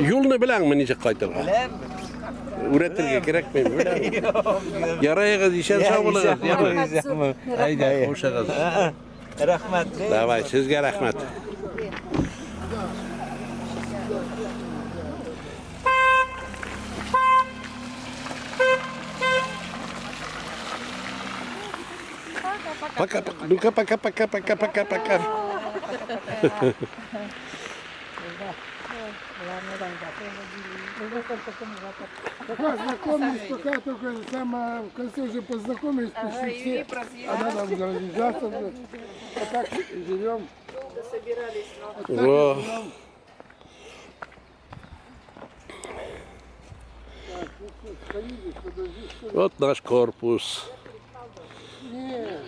Юлны беләңме ничек кайтырга? Беләм. Үрәтергә кирәкме? Беләм. Ярайыгыз, исән сау булыгыз. Яме. Әйдә, хушыгыз. Рәхмәт. Давай, сезгә рәхмәт. Пока, пока, ну-ка, пока, пока, пока, пока, пока. Пока знакомились, пока только самое, в конце уже познакомились почти все. А надо уже разъезжаться уже. А так живем. Вот так Во. живем. Так, ну что, сходили, подожди, что ли? Вот наш корпус. Не.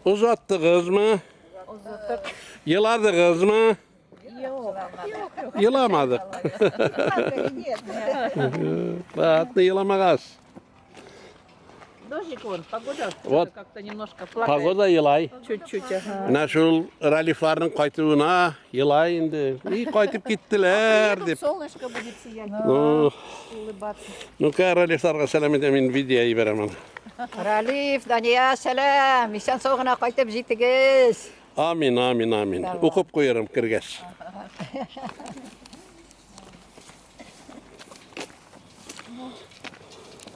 Uzattınız mı? Uzattık. Yıladınız mı? Yok. Yılamadık. Rahatlı yılamagaz. Дождик вон, погода Вот. как-то немножко плакает. Погода yılay. Чуть-чуть, ага. Менә шул Ралифларның кайтуына yılay инде. И кайтып киттеләр Тут дип. солнышко будет сиять, Ну, улыбаться. ну-ка Ралифларга сәлам итәм, мин видео җибәрәм аны. Ралиф, Дания, сәлам. Исән сау гына кайтып җитегез. Амин, амин, амин. Укып куярым кергәч.